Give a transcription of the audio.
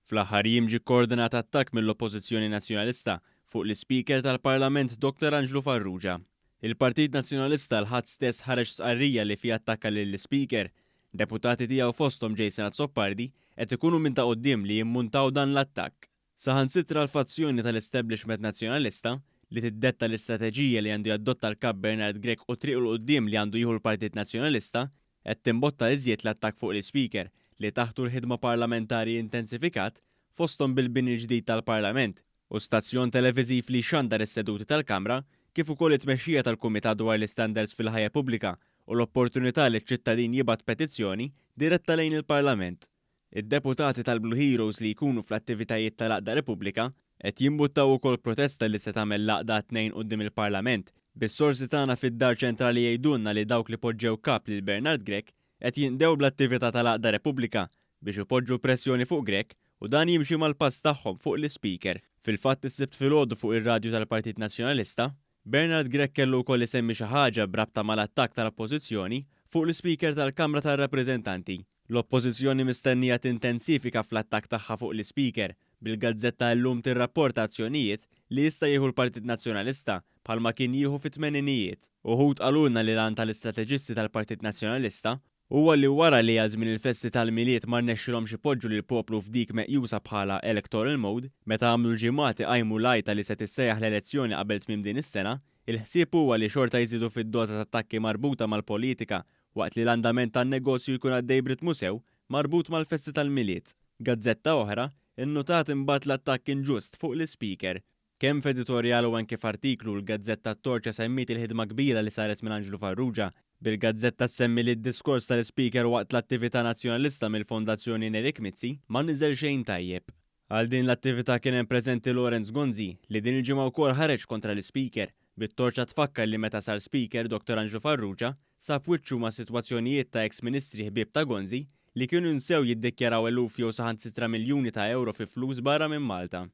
Fl-aħħar jiem ġie kkoordinat attakk mill-Oppożizzjoni Nazzjonalista fuq l-Ispeaker tal-Parlament Dr Anġlu Farrugia. Il-Partit Nazzjonalista l-Ħadd stess ħareġ stqarrija li fiha attakka lill-Ispeaker. Deputati tiegħu fosthom Jason Azzopardi qed ikunu minn ta' quddiem li jimmuntaw dan l-attakk. Saħansitra l-fazzjoni tal-establishment Nazzjonalista li tiddetta l-istrateġija li għandu jaddotta l-Kap Bernard Grech u t-triq 'l quddiem li għandu jieħu l-Partit Nazzjonalista qed timbotta iżjed l-attakk fuq l-Ispeaker li taħtu l-ħidma parlamentari intensifikat fosthom bil-bini l-ġdid tal-Parlament u stazzjon televiżiv li jxandar is-seduti tal-Kamra kif ukoll it-tmexxija tal-Kumitat dwar l-Istandards fil-Ħajja Pubblika u l-opportunità li ċ-ċittadin jibgħat petizzjoni diretta lejn il-Parlament. Id-deputati tal-Blue Heroes li jkunu fl-attivitajiet tal-Għaqda Repubblika qed jimbuttaw ukoll protesta li se tagħmel l-għaqda għat-Tnejn quddiem il-Parlament, bis-sorsi tagħna fid-Dar Ċentrali jgħidulna li dawk li poġġew kap lil Bernard Grech qed jinqdew bl-attività tal-Għaqda Repubblika biex ipoġġu pressjoni fuq Grech u dan jimxi mal-pass tagħhom fuq l-Ispeaker. Fil-fatt is-Sibt filgħodu fuq ir-radju tal-Partit Nazzjonalista, Bernard Grech kellu wkoll isemmi xi ħaġa b'rabta mal-attakk tal-Oppożizzjoni fuq l-Ispeaker tal-Kamra tar-Rappreżentanti. L-Oppożizzjoni mistennija tintensifika fl-attakk tagħha fuq l-Ispeaker, bil-gazzetta Illum tirrapporta azzjonijiet li jista' jieħu l-Partit Nazzjonalista bħalma kien jieħu fit-tmeninijiet. Uħud qalulna li l-għan tal-istrateġisti tal-Partit Nazzjonalista huwa li wara li għal żmien il-festi tal-Milied ma rnexxilhomx ipoġġu lill-poplu f'dik meqjusa bħala electoral mode meta għamlu l-ġimgħat iqajmu l-għajta li se tissejjaħ l-elezzjoni qabel tmiem din is-sena, il-ħsieb huwa li xorta jżidu fid-doża t'attakki marbuta mal-politika waqt li l-andament tan-negozju jkun għaddej b'ritmu sew marbut mal-festi tal-Milied. Gazzetta oħra nnutat imbagħad l-attakk inġust fuq l-Ispeaker. Kemm f'editorjal u anke f'artiklu, l-gazzetta T-Torċa semmiet il-ħidma kbira li saret minn Anġlu Farrugia, bil-gazzetta ssemmi li d-diskors tal-Ispeaker waqt l-attività nazzjonalista mill-Fondazzjoni Nerik Mizzi ma niżel xejn tajjeb. Għal din l-attività kien hemm preżenti Lawrence Gonzi, li din il-ġimgħa wkoll ħareġ kontra l-Ispeaker, bit-Torċa tfakkar li meta sar Speaker Dottor Anġlu Farrugia sab wiċċu ma' sitwazzjonijiet ta' eks Ministri ħbieb ta' Gonzi li kienu nsew jiddikjaraw eluf jew saħansitra miljuni ta' ewro fi flus barra minn Malta.